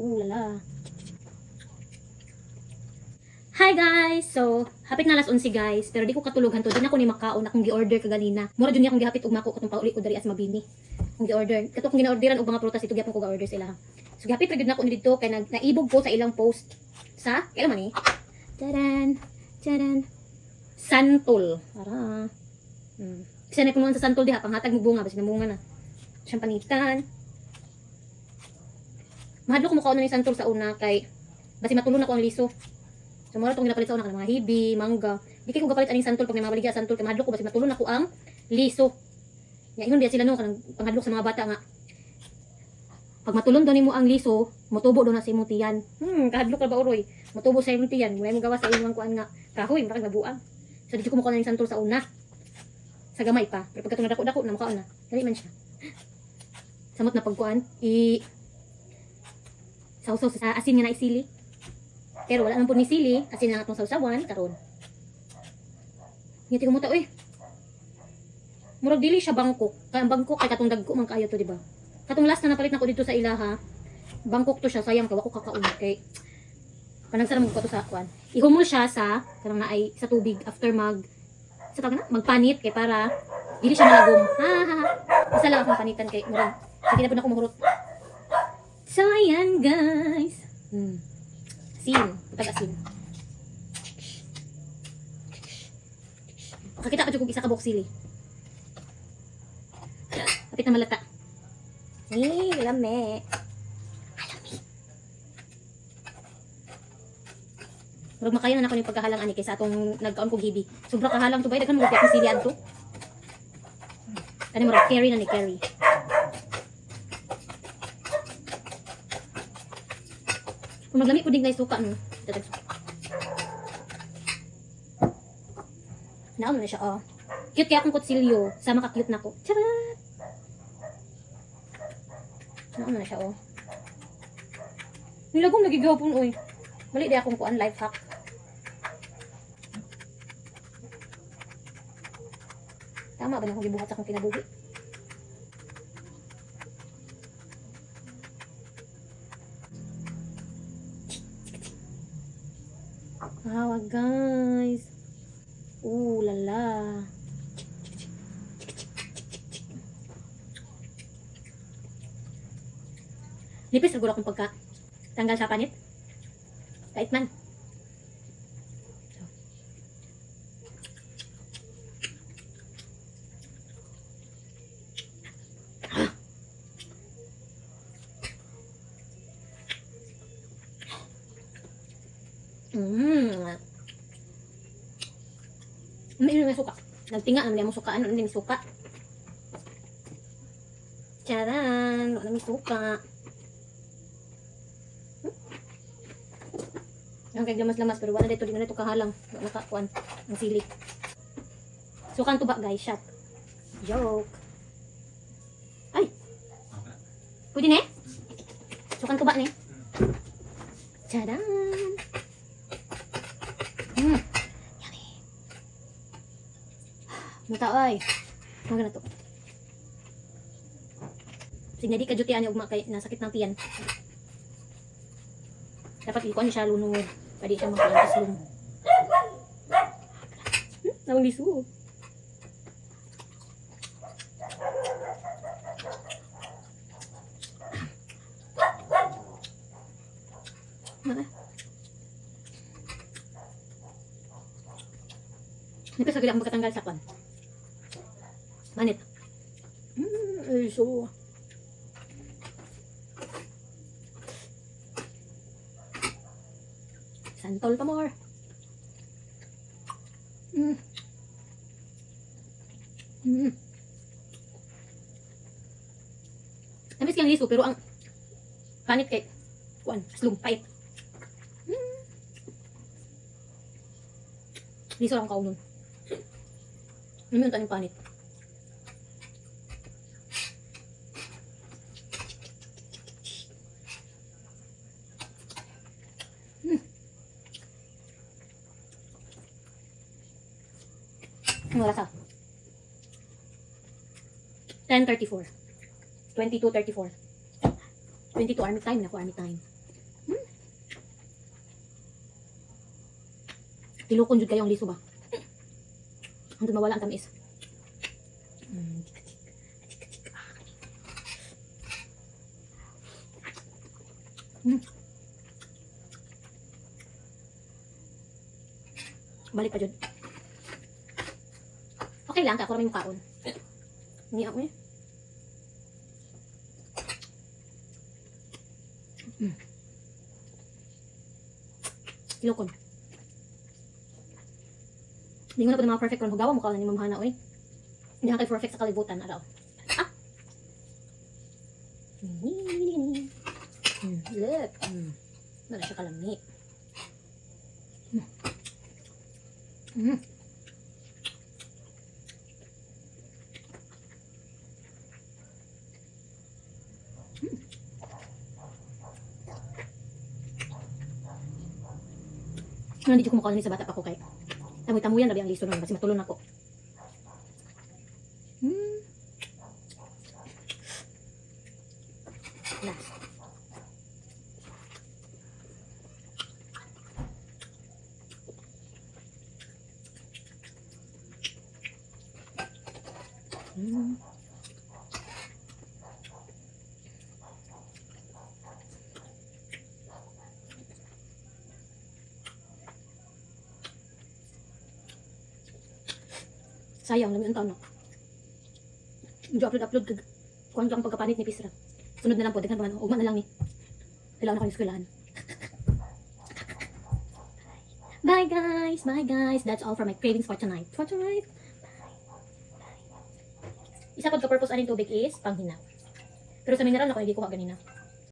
Ooh lala. Hi guys! So, hapit na alas 11, guys, pero di ko katulugan to. Di na ko ni makaon akong gi-order kaganina. Mura jud niya akong gihapit ugma ko katong pauli ko diri as mabini. Akong gi-order. Kato akong gina-orderan og mga prutas ito gyapon ko ga-order sila. So gihapit ra gyud nako ni didto kay nag naibog ko sa ilang post sa kailan man ni? Taran! Taran! Santol. Ara. Kasi na punuan sa santol diha panghatag mo bunga basta namunga na. Siyang panitan. Mahadlok ko mukaon na ni santol sa una kay basi matulon ako ang liso. So mura tong ginapalit sa una kanang mga hibi, mangga. Di kay ko gapalit aning santol pag may mabaligya santol kay mahadlok ko basi matulon ako ang liso. Nya ingon biya sila no kanang panghadlok sa mga bata nga pag matulon daw nimo ang liso, motubo daw na sa imong tiyan. Kahadlok ra ba uroy? Motubo sa imong tiyan, wala mo gawas sa imong kuan nga kahoy, murag nabuang. So di ko mukaon aning santol sa una. Sa gamay pa, pero pagka dako-dako na mukaon na. Dali man siya. Samot na pagkuan, i sawsaw sa asin nga naisili. Pero wala man po ni sili, asin lang atong sawsawan karon. Ngiti ko mo ta oy. Murag dili siya Bangkok. Kay ang Bangkok kay katong dagko man kaayo to, di ba? Katong last na napalit nako dito sa ilaha, Bangkok to siya, sayang kay wa ko kakaon kay panagsara mo ko to sa kuan. Ihumol siya sa kanang naay sa tubig after mag sa tawag na magpanit kay para dili siya malagom. Ha ha ha. Isa lang akong panitan kay murag sige na pud ako mahurot. So ayan guys. Asin, putag asin. Makakita ka jud kog isa ka buok sili. Kapit na malata. Eh, lame. Alami. Murag makaya na nako ni pagkahalang ani kaysa atong nagkaon kog hibi. Sobra kahalang to bay, daghan mo gyud sili adto. Kani murag carry na ni carry. Kung maglami pud na suka no. Tatag suka. Naon na siya oh. Cute kaya akong kutsilyo. Sama ka cute na ko. Charot! Naon na siya oh. Nilagong nagigapon oy. Mali di akong kuan life hack. Tama ba na akong gibuhat sa akong kinabuhi? Wow, guys. Ooh, lala. Nipis siguro akong pagka tanggal sa panit. Kahit man. So. May nga suka. Nagtinga naman mo suka. Ano hindi may suka? Charan! Wala may suka. Ang kay lamas-lamas pero wala dito, di na dito kahalang. Wala ka kuan ang sili. Sukan tuba guys, shot. Joke. Ay. Pwede na eh? Sukan tuba ni. Charan. Yummy. Muta oy. Mga na to. Sige, di ka duty ani ugma kay nasakit ng tiyan. Dapat ikuan siya lunod. Pwede siya magkalang. Nawang liso. Mara. Nipis agad ang pagkatanggal sa kwan. Manit. Liso. Santol pa more. Tamis kang liso pero ang panit kay kuan, aslum, pait. Liso lang kaunon. Ano yung taning panit? Ang oras ah? 10:34. 22:34. 22 army time na ko, army time. Tilukon jud kayo ang liso ba? Hangtod mawala ang tamis. Chik, chik. Chik, chik. Ah. Balik pa jud. Okay lang, kay ako ra may mukaon. Ni ako eh. Tilukon. Hindi ko na po ng mga perfect ron. Hugawa mo ka na ni Ma'am Hana, oy. Hindi ka kay perfect sa kalibutan, araw. Ah! Look. Wala siya kalami. Ano, hindi ko mukha sa bata pa ko kay tamoy-tamoyan rabi ang liso nun kasi matulon ako. Last. Sayang, lami ang taon, no? Medyo upload-upload kag kuan lang pagkapanit ni Pisra. Sunod na lang po, daghan pa man, ugma na lang ni. Kailangan ako ng eskwelahan. Bye guys, bye guys. That's all for my cravings for tonight. For tonight. Bye. Bye. Isa pag ka-purpose aning tubig is panghinaw. Pero sa mineral ako hindi kuha ganina.